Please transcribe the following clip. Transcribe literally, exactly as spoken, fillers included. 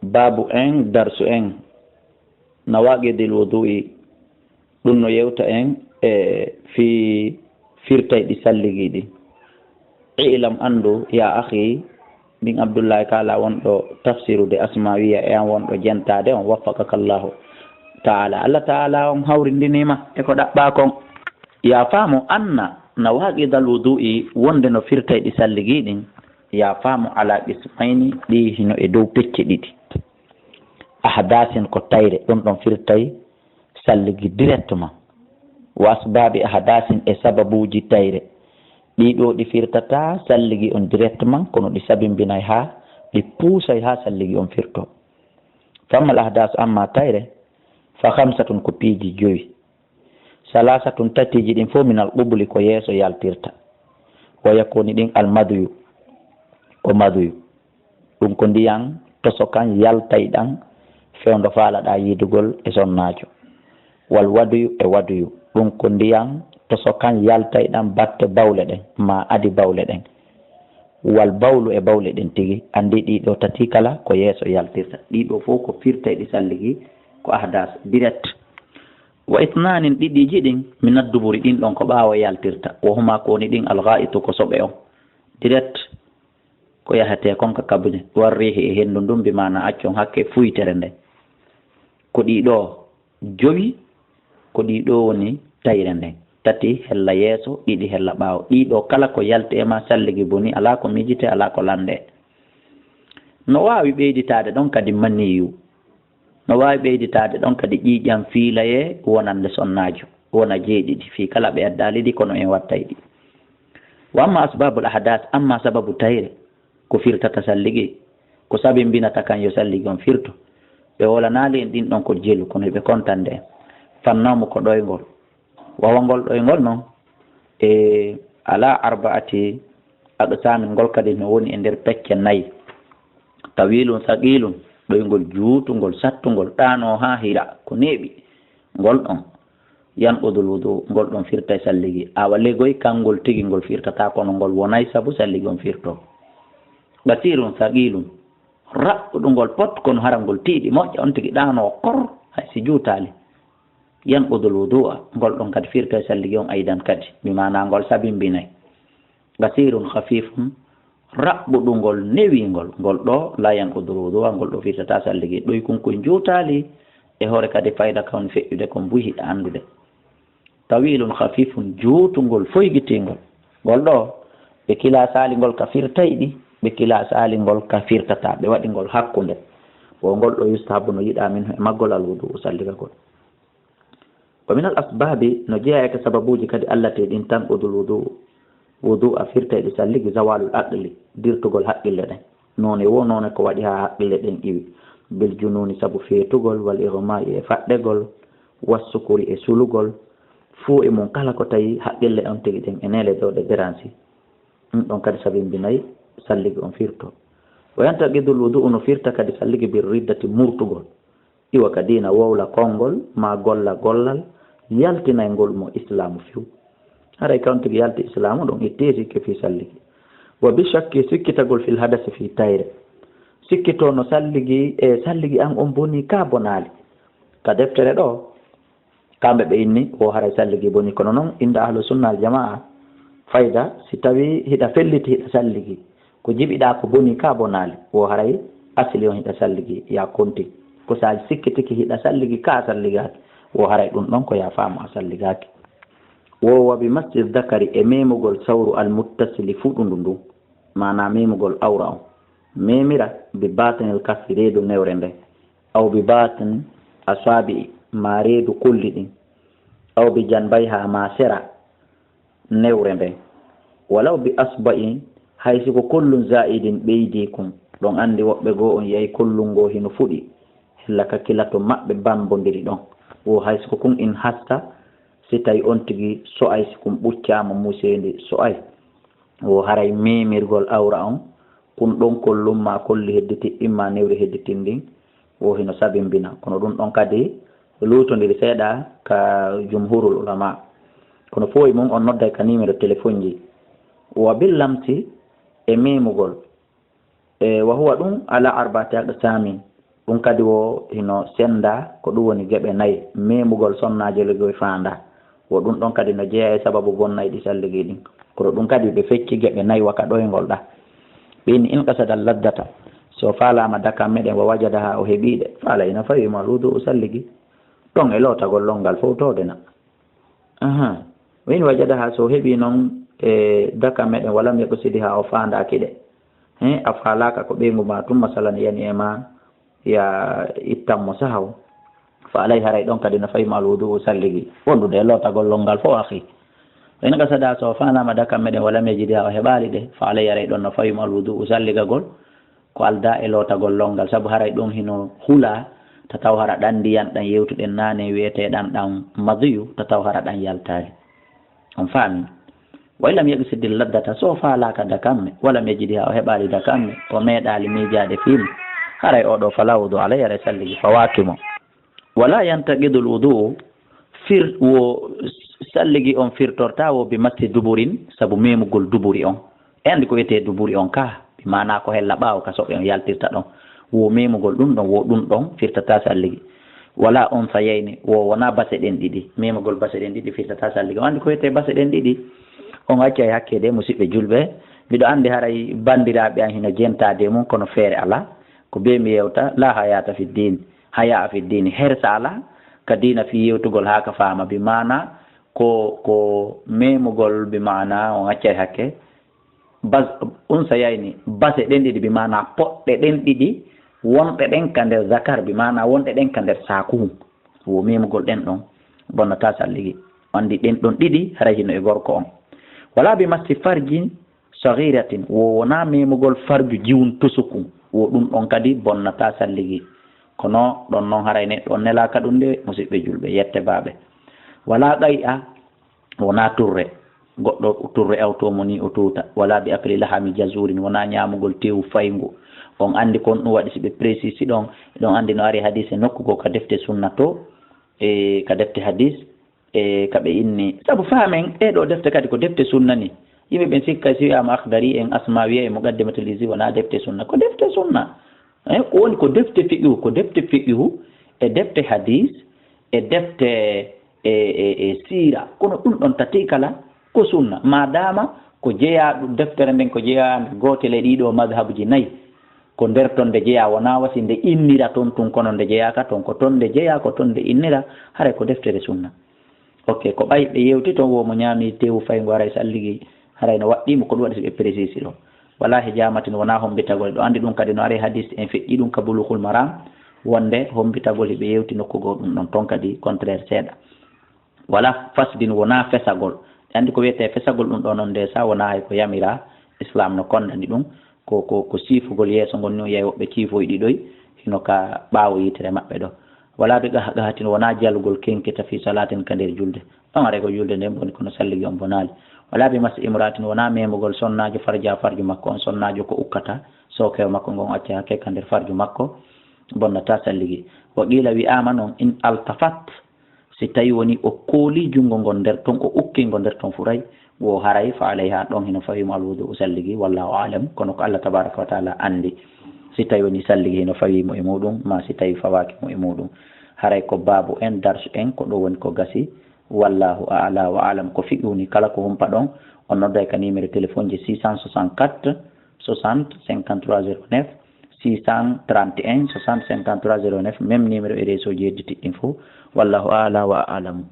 Baabu en, darsu en, nawaaqidil wudu'i, ɗum no yewta en e fii firtayɗi salligii ɗin. I'lam, anndu, yaa akhi, min Abdullahi Kala wonɗo tafsirude Asmawiya e an wonɗo jentaade on, waffaqaka Allahu Ta'ala. Allah Ta'ala on hawrindinii ma e ko ɗaɓɓaa kon. Yaa faamu anna nawaaqidal wudu'i wonde no firtayɗi salligii ɗin, yaa faamu ala qismayni, ɗi hino e dow pecce ɗiɗi. Ahdasin ko tayre, ɗum ɗon firtay salligi directement. Wa asbabi ahdasin e sababuuji tayre. Ɗii ɗoo ɗi firtataa salligi on directement, kono ɗi sabimbinay haa ɗi puusay haa salligi on firtoo. Fa ammal ahdas, amma tayre, fa khamsatun ko piiji jowi. Salasatun tatiiji ɗin fof minal qubuli ko yeeso yaltirta. Wa yakuni ɗin al maduyu, ko maduyu. Ɗum ko ndiyan toso kan yaltay ɗan fewndo faalaɗaa yiidugol e sonnaajo. Wal waduyu e waduyu. Ɗum ko ndiyan toso kan yaltay ɗan batte bawle ɗen, ma adi bawle ɗen. Wal bawlu e bawle ɗen tigi. Anndi ɗii ɗoo tati kala ko yeeso yaltirta. Ɗii ɗoo fof ko firtayɗi salligi, ko ahdas direct. Wa itnanin ɗiɗiiji ɗin, minad duburi ɗin ɗon ko ɓaawo yaltirta. Wa huma ko woni ɗin al gha'itu ko soɓe on. Direct ko yahetee kon ka kabine. War rihi e henndu ndun bi maana accon hakke fuytere nden. Ko ɗii ɗoo jowi, ko ɗii ɗoo woni tayre nden. Tati hella yeeso, ɗiɗi hella ɓaawo. Ɗii ɗoo kala ko yalti e ma salligi boni, alaa ko miijitee, alaa ko lanndee. No waawi ɓeyditaade ɗon kadi maniyu. No waawi ɓeyditaade ɗon kadi ƴiiƴan fiilayee wonande sonnaajo. Wona jeeɗiɗi fii kala ɓe addaali ɗi kono en wattay ɗi. Wa amma asbabul ahdas, amma sababu tayre, ko firtata salligi, ko sabimbinata kan yo salligi on firto. Ɓe wolanaali en ɗin ɗon ko jelu, kono hiɓe kontande en. Fannawmu ko ɗoyngol. Wawa ngol ɗoyngol non, e ala arba'ati aqsamin, ngol kadi no woni e nder pecce nayi. Tawilun saqilun, ɗoyngol juutungol, sattungol, ɗaanoo haa hira, ko neeɓi. Ngol ɗon, yanqudul wudu, ngol ɗon firtay salligi. Awa legoy, kangol tigi ngol firtataa, kono ngol wonay sabu salligi on firtoo. Qasirun saqilun, raɓɓuɗungol pot, kono hara ngol tiiɗi moƴƴa, on tigi ɗaanoo kor, hay si juutaali. Yanqudul wudu'a, ngol ɗon kadi firtay salligi on aydan kadi, bi maana ngol sabimbinay. Qasirun khafifun, raɓɓuɗungol, newingol, ngol ɗoo la yanqudul wudu'a, ngol ɗoo firtataa salligi. Ɗoykunkun juutaali, e hoore kadi fayda kon feƴƴude kon buy hiɗa anndude. Tawilun khafifun, juutungol, foygitingol. Ngol ɗoo, ɓe kilaa saalingol ka firtayɗi, ɓe kilaa saalingol ka firtataa, ɓe waɗi ngol hakkunde. Wo ngol ɗoo yustahabu, no yiɗaa, minhu, e maggol, al wudu'u, salligagol. Wa minal asbabi, no jeyaa e ka sababuuji kadi, allati, ɗin, tanqudul wudu'u, wudu'a firtayɗi salligi, zawalul aqli, dirtugol haqqille ɗen. Noone woo noone ko waɗi haa haqqille ɗen iwi. Bil jununi, sabu feetugol, wal ighma'i, e faɗɗegol, was sukuri, e sulugol. Fuu e mum kala ko tawi haqqille on tigi ɗen e neele ɗoo ɗe beransi. Ɗum ɗon kadi sabimbinay salligi on firto. Wa yantaqidul wudu'u, no firta kadi salligi bir riddati, murtugol. Iwa ka diina, wowla konngol, maa golla gollal yaltinayngol mo islaamu few. Haray kan tigi yalti islaamu, ɗon itti e sikke fii salligi. Wa bi shakki, sikkitagol, fil hadasi, fii tayre. Sikkitoo no salligi, e salligi an on bonii kaa bonaali. Ka deftere ɗoo, kamɓe ɓe inni, wo haray salligi bonii. Kono non, inda ahlu sunna al jamaa, fayda, si tawi hiɗa felliti, hiɗa salligi, ko jiɓiɗaa ko bonii kaa bonaali, wo haray asli on hiɗa salligi, yaa konti. Ko si a sikkitike hiɗa salligi kaa salligaaki, wo haray ɗum ɗon ko yaa faamu a salligaaki. Wo wa bi massi dhakari, e memugol sawru, al muttasili fuɗundu ndun, maanaa memugol awra on. Memira bi batinil kaffi, reedu newre nden, aw bi batin aswabi'i, maa reedu kolli ɗin, aw bi janbayha, maa sera newre nden. Walaw bi asba'in, hay si ko kollun za'idin ɓeydii kun. Ɗon anndi woɓɓe goo on yi'ay kollun ngoo hino fuɗi, hella ka kila to maɓɓe bambondiri ɗon. Wo hay si ko kun, in hasta, si tawi on tigi so'ay, si kun ɓuccaama museendi so'ay. Wo haray memirgol awra on, kun ɗon kollun maa kolli hedditi, imma newri hedditin ndin, wo hino sabimbina. Kono ɗum ɗon kadi luutondiri seeɗa ka jumhurul ulama. Kono fof e mum on nodday ka numéro téléphone ji. Wa bil lamsi, e memugol. E wa huwa ɗum ala arba'ati aqsamin. Ɗum kadi wo hino sennda, ko ɗum woni geɓe nayi, memugol sonnaajo ligoy faanda. Wo ɗum ɗon kadi no jeyaa e sababu bonnayɗi salligi ɗin. Kono ɗum kadi ɓe fecci geɓe nayi waka ɗoyngol ɗa. Ɓe inni, "In qasada laddata", so faalaama dakam meɗen, "wa wajadaha", o heɓii ɗe, fa alayhi, no fawii mo al wudu'u salligi. Ɗon e lootagol lonngal fow toodena. Aha. Wa in wajadaha, so heɓii noon e dakam meɗen, wa lam yaqsidiha, o faandaaki ɗe. He, a faalaaka ko ɓeyngu ma tun, masalan, yani e ma, ya ittan mo sahaw. Fa alay, haray ɗon kadi no fawii mo al wudu'u salligi. Wondude e lootagol lonngal fow, akhi. Wa in qasada, so faalaama dakam meɗen, wa lam yajidiha, o heɓaali ɗe. Fa alay, haray ɗon no fawii mo al wudu'u salligagol. Ko aldaa e lootagol lonngal, sabu haray ɗum hino hulaa, ta taw hara ɗan ndiyan ɗan yewtuɗen naane wi'etee ɗan ɗan madiyu, ta taw hara ɗan yaltaali. On faami? Wa in lam yaqsidi laddata, so faalaaka dakamme, wa lam yajidiha, o heɓaali dakamme, o meeɗaali miijaade fii mum, haray oo ɗoo fala wudu alayhi, haray salligi fawaaki mo. Wala yantaqidul wudu, fir-, wo salligi on firtortaa wo bi massi duburin, sabu memugol duburi on. E anndi ko wiyetee duburi on ka, bi maanaa ko hella ɓaawo ka soɓe on yaltirta ɗon. Wo memugol ɗum ɗon, wo ɗum ɗon firtataa salligi. Wala unsayayni, wo wonaa base ɗen ɗiɗi. Memugol base ɗen ɗiɗi firtataa salligi. On anndi ko wiyetee base ɗen ɗiɗi? On accay hakke de, musiɓɓe julɓe. Miɗo anndi haray banndiraaɓe an hino jentaade e mum, kono feere alaa. Ko bee mi yewta, la hayata fi diin, haya fi diin, hersa alaa ka diina fii yewtugol haa ka faama. Bi maanaa ko, ko memugol, bi maanaa on accay hakke. Bas-, unsayayni, base ɗen ɗiɗi, bi maanaa poɗɗe ɗen ɗiɗi, wonɗe ɗen ka nder zakar, bi maanaa wonɗe ɗen ka nder saakuhun. Wo memugol ɗen ɗon bonnataa salligi. Anndi ɗen ɗon ɗiɗi, haray hino e gorko on. Wala bi massi farji saghiratin, wo wonaa memugol farju jiwun tusukun. Wo ɗum ɗon kadi bonnataa salligi. Kono ɗon non haray neɗɗo on nelaaka ɗum de, musiɓɓe julɓe, yette baaɓe. Wala qay'a, wonaa turre. Goɗɗo turre awtoo mo ni o tuuta. Wala bi akli lahami jazurin, wonaa ñaamugol tewu fayngu. On anndi kon ɗum waɗi si ɓe précise ɗon, ɗon anndi no ari hadis e nokku goo ka defte sunna to, e ka defte hadis, e ka ɓe inni. Sabu faamen, ɗee ɗoo defte kadi ko defte sunna ni. Yimɓe ɓen sikka si wiyaama Akhdari en, Asmawiya e Muqaddimatul Izzi wonaa defte sunna. Ko defte sunna. Eh, ko woni ko defte fiqhu, ko defte fiqhu, e defte hadis, e defte e, e, e siira. Kono ɗum ɗon tati kala ko sunna. Maadaama ko jeyaa ɗum, deftere nden ko jeyaa gootel e ɗii ɗoo madhabuji nayi. Ko nder ton nde jeyaa, wonaa wasi nde innira ton tun, kono nde jeyaaka ton. Ko ton nde jeyaa, ko ton nde innira, haray ko deftere sunna. Ok, ko ɓay ɓe yewti ton, wo mo ñaami tewu fayngu haray salligi, haray no waɗɗii mo, ko ɗum waɗi si ɓe précise ɗo. Wala hijamatin, wonaa hombitagol. Ɗo anndi ɗum kadi no ari hadis en feƴƴi ɗum ka Bulughul Maram, wonde hombitagol hiɓe yewti nokku goo ɗum ɗon, ton kadi contraire seeɗa. Wala fasdin, wonaa fesagol. Ɓe anndi ko wiyetee fesagol ɗum ɗo non nde sa wonaa hay ko yamira, Islam no kondani ɗum. Ko, ko, ko siifugol yeeso ngon ni, on yahi woɓɓe ciifoyi ɗiɗoy, hino ka ɓaawo yitere maɓɓe ɗo. Wala bi qahqahatin, wonaa jalugol kenkita fi salatin ka nder julde. Ɗon haray ko julde nden boni, kono salligi on bonaali. Wala bi massi imra'atin, wonaa memugol sonnaajo farja, farju makko on, sonnaajo ko ukkata, sookewo makko ngon acca hakke ka nder farju makko, bonnataa salligi. Wa qila, wi'aama non, in altafat, si tawi woni o kooli junngo ngon nder ton, o ukki ngo nder ton furay, wo haray fa alayha, ɗon hino fawii mo alwudu o salligi, wallahu a'lam, kono ko Allah tabaraka wa taala anndi. Si tawi woni salligi hino fawii mo e muɗum, ma si tawi fawaaki mo e muɗum. Haray ko baabu en, darsu en, ko ɗo woni ko gasi, wallahu a'la wa a'lam. Ko fiqhu ni, kala ko humpa ɗon, on nodday ka numéro téléphone ji six cent soixante-quatre soixante cinquante-trois zéro neuf, six cent trente et un soixante cinquante-trois zéro neuf, même numéro e réseau ji heddi tiɗɗin fof. Wallahu a'la wa a'lam.